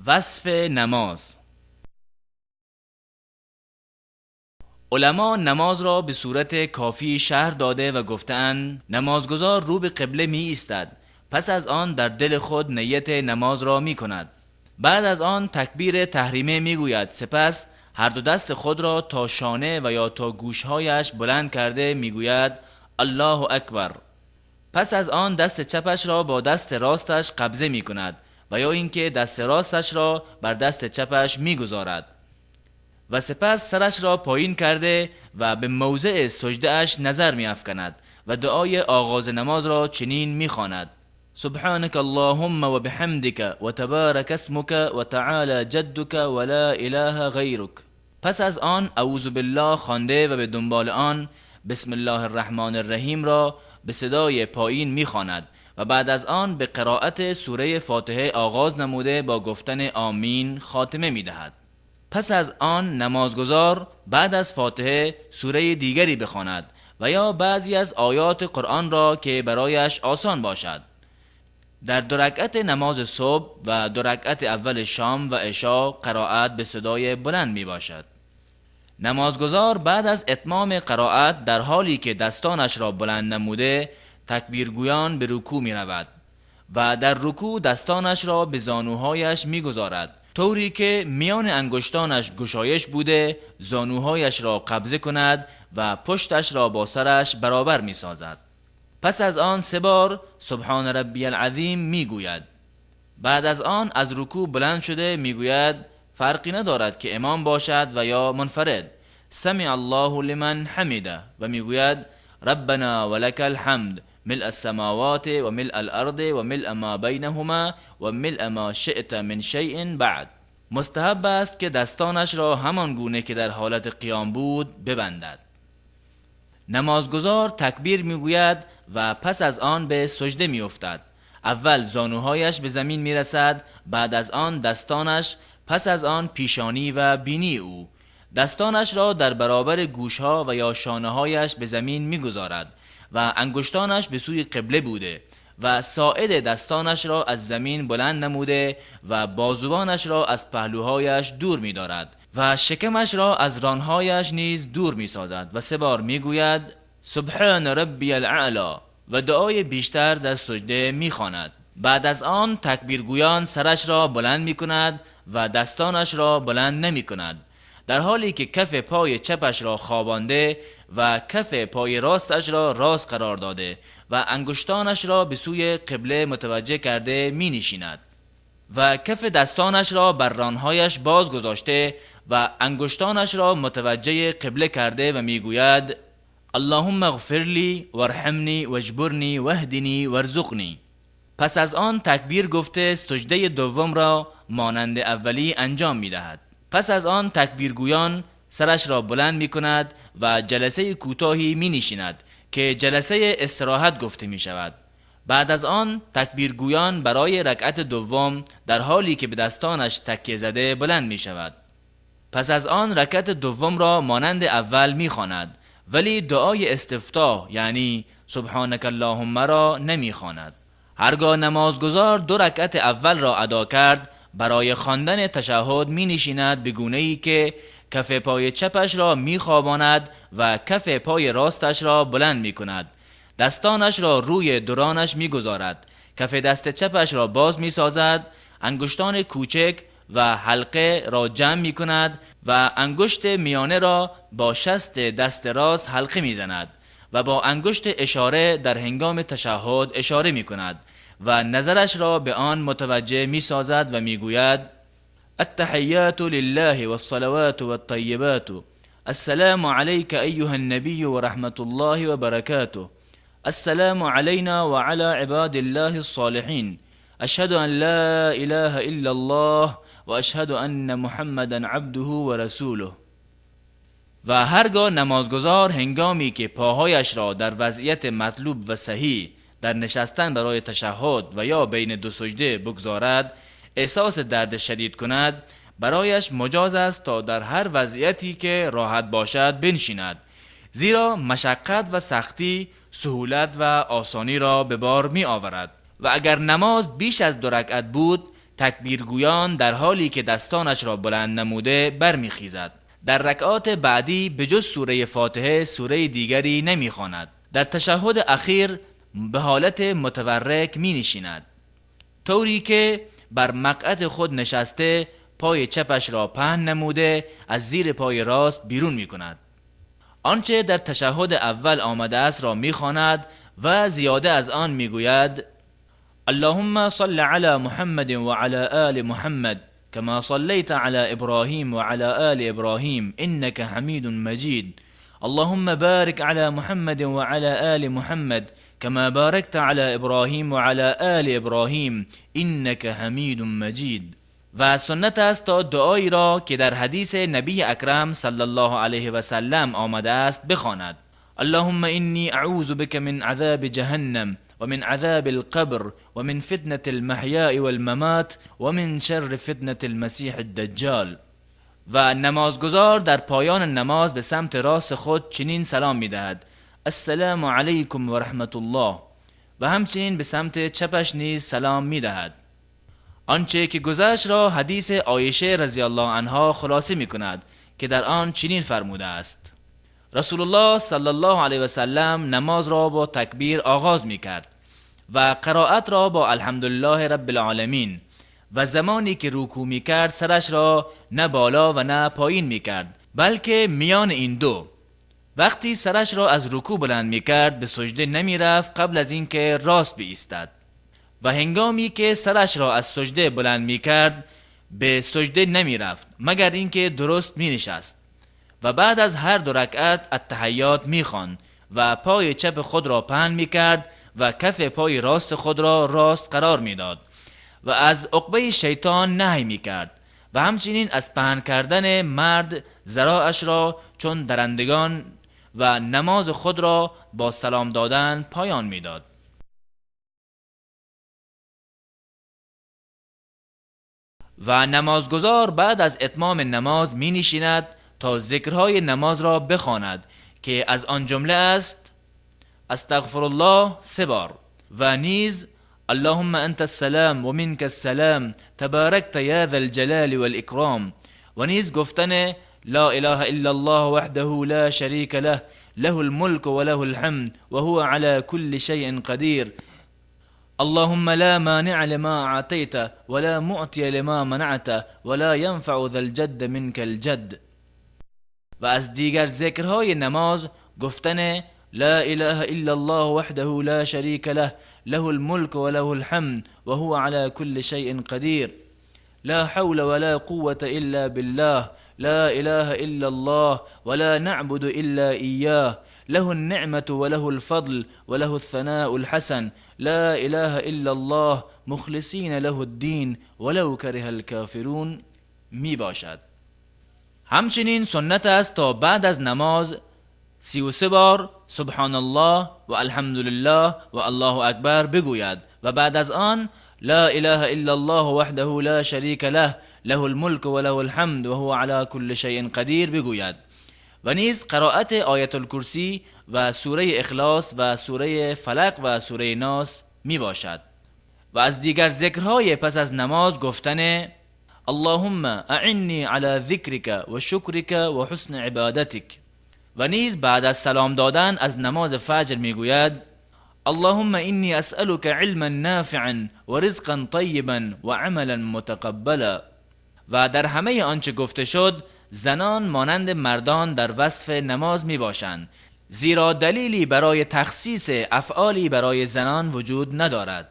وصف نماز. علما نماز را به صورت کافی شرح داده و گفتند نمازگزار رو به قبله می ایستد، پس از آن در دل خود نیت نماز را می کند، بعد از آن تکبیر تحریمه می گوید، سپس هر دو دست خود را تا شانه و یا تا گوشهایش بلند کرده می گوید الله اکبر. پس از آن دست چپش را با دست راستش قبضه می کند و یا اینکه دست راستش را بر دست چپش می گذارد و سپس سرش را پایین کرده و به موضع سجده اش نظر می افکند و دعای آغاز نماز را چنین می خواند: سبحانك اللهم وبحمدك وتبارك اسمك وتعالى جدك ولا اله غیرک. پس از آن اعوذ بالله خوانده و به دنبال آن بسم الله الرحمن الرحیم را به صدای پایین میخواند و بعد از آن به قرائت سوره فاتحه آغاز نموده با گفتن آمین خاتمه میدهد. پس از آن نمازگزار بعد از فاتحه سوره دیگری بخواند و یا بعضی از آیات قرآن را که برایش آسان باشد. در دو رکعت نماز صبح و دو رکعت اول شام و عشا قرائت به صدای بلند می باشد. نمازگزار بعد از اتمام قرائت در حالی که دستانش را بلند نموده تکبیرگویان به رکوع می رود و در رکوع دستانش را به زانوهایش می گذارد، طوری که میان انگشتانش گشایش بوده زانوهایش را قبضه کند و پشتش را با سرش برابر می سازد. پس از آن 3 بار سبحان ربی العظیم می گوید. بعد از آن از رکوع بلند شده می گوید فرقی ندارد که امام باشد و یا منفرد، سمع الله لمن حمده، و می گوید ربنا ولک الحمد ملء السماوات و ملء الارض و ملء ما بینهما و ملء ما شئت من شیء بعد. مستحب است که دستانش را همان گونه که در حالت قیام بود ببندد. نمازگزار تکبیر میگوید و پس از آن به سجده میافتد. اول زانوهایش به زمین میرسد، بعد از آن دستانش، پس از آن پیشانی و بینی او. دستانش را در برابر گوشها و یا شانه‌هایش به زمین میگذارد و انگشتانش به سوی قبله بوده و ساعد دستانش را از زمین بلند نموده و بازوانش را از پهلوهایش دور می‌دارد و شکمش را از رانهایش نیز دور می‌سازد و 3 بار می‌گوید سبحان ربی الاعلی و دعای بیشتر در سجده می‌خواند. بعد از آن تکبیرگویان سرش را بلند می‌کند و دستانش را بلند نمی‌کند، در حالی که کف پای چپش را خوابانده و کف پای راستش را راست قرار داده و انگشتانش را به سوی قبله متوجه کرده می نشیند و کف دستانش را بر رانهایش باز گذاشته و انگشتانش را متوجه قبله کرده و می گوید اللهم اغفر لی وارحمنی واجبرنی واهدنی وارزقنی. پس از آن تکبیر گفته سجده دوم را مانند اولی انجام می دهد. پس از آن تکبیرگویان سرش را بلند می کند و جلسه کوتاهی می نشیند که جلسه استراحت گفته می شود. بعد از آن تکبیرگویان برای رکعت دوم در حالی که به دستانش تکیه زده بلند می شود. پس از آن رکعت دوم را مانند اول می خواند، ولی دعای استفتاح یعنی سبحانک اللهم را نمی خواند. هرگاه نمازگزار 2 رکعت اول را ادا کرد، برای خواندن تشهد می نشیند به گونه ای که کف پای چپش را می خواباند و کف پای راستش را بلند می کند. دستانش را روی دورانش می گذارد. کف دست چپش را باز می سازد، انگشتان کوچک و حلقه را جمع می کند و انگشت میانه را با شست دست راست حلقه می زند و با انگشت اشاره در هنگام تشهد اشاره می کند و نظرش را به آن متوجه می سازد و می گوید التحیات لله والصلوات والطیبات السلام علیک ایها النبی و رحمت الله و برکاته السلام علینا و علی عباد الله الصالحین اشهد ان لا اله الا الله و اشهد ان محمدا عبده و رسوله. و هرگاه نمازگزار هنگامی که پاهایش را در وضعیت مطلوب و صحیح در نشستن برای تشهد و یا بین 2 سجده بگذارد احساس درد شدید کند، برایش مجاز است تا در هر وضعیتی که راحت باشد بنشیند، زیرا مشقت و سختی سهولت و آسانی را به بار می آورد. و اگر نماز بیش از 2 رکعت بود تکبیرگویان در حالی که دستانش را بلند نموده برمیخیزد. در رکعات بعدی به جز سوره فاتحه سوره دیگری نمیخواند. در تشهد اخیر به حالت متورک می نشیند، طوری که بر مقعد خود نشسته پای چپش را پهن نموده از زیر پای راست بیرون می کند. آنچه در تشهد اول آمده است را می خواند و زیاده از آن می گوید: اللهم صل علی محمد و علی آل محمد كما صليت على إبراهيم وعلى آل إبراهيم إنك حميد مجيد اللهم بارك على محمد وعلى آل محمد كما باركت على إبراهيم وعلى آل إبراهيم إنك حميد مجيد. و سنت است تا دعایی را که در حدیث نبی اکرم صلی الله علیه و سلم آمده است بخواند: اللهم إني أعوذ بك من عذاب جهنم ومن عذاب القبر ومن فتنة المحياء والممات ومن شر فتنة المسیح الدجال. و نمازگزار در پایان نماز به سمت راست خود چنین سلام میدهد: السلام علیکم و رحمت الله. و همچنین به سمت چپش نیز سلام میدهد. آنچه که گذشت را حدیث عایشه رضی الله عنها خلاصه می کند که در آن چنین فرموده است: رسول الله صلی الله علیه و سلم نماز را با تکبیر آغاز می کرد و قرائت را با الحمدلله رب العالمین، و زمانی که رکوع می کرد سرش را نه بالا و نه پایین می کرد، بلکه میان این دو. وقتی سرش را از رکوع بلند می کرد به سجده نمی رفت قبل از اینکه راست بایستد، و هنگامی که سرش را از سجده بلند می کرد به سجده نمی رفت مگر اینکه درست می نشست. و بعد از هر دو رکعت التحیات می خواند و پای چپ خود را پهن می کرد و کف پای راست خود را راست قرار می داد و از عقبه شیطان نهی می کرد، و همچنین از پهن کردن مرد ذراعش را چون درندگان، و نماز خود را با سلام دادن پایان می داد. و نمازگزار بعد از اتمام نماز می نشیند تا ذکرهای نماز را بخواند که از آن جمله است: استغفر الله 3 بار، و نیز اللهم انت السلام و منک السلام تبارکت یا ذا الجلال والاکرام، و نیز گفتن لا اله الا الله وحده لا شریک له له الملک و له الحمد و هو على كل شیء قدیر اللهم لا مانع لما اعطیت ولا معطی لما منعت ولا ينفع ذا الجد منك الجد. و از دیگر ذکرهای نماز گفتن لا اله الا الله وحده لا شریک له له الملك وله الحمد وهو على كل شيء قدیر لا حول ولا قوة الا بالله لا اله الا الله ولا نعبد الا اياه له النعمة وله الفضل وله الثناء الحسن لا اله الا الله مخلصین له الدین ولو کره الكافرون می باشد. همچنین سنت است تا بعد از نماز 33 بار سبحان الله و الحمدلله و الله اکبر بگوید و بعد از آن لا اله الا الله وحده لا شریک له له الملک و له الحمد و هو علی كل شیء قدیر بگوید. و نیز قرائت آیت الکرسی و سوره اخلاص و سوره فلق و سوره ناس می باشد. و از دیگر ذکرهای پس از نماز گفتن اللهم اعنی علی ذکرک و شکرک و حسن عبادتک. و نیز بعد از سلام دادن از نماز فجر میگوید اللهم انی اسألک علما نافعا و رزقا طیبا و عملا متقبلا. و در همه آنچه گفته شد زنان مانند مردان در وصف نماز می باشند، زیرا دلیلی برای تخصیص افعالی برای زنان وجود ندارد.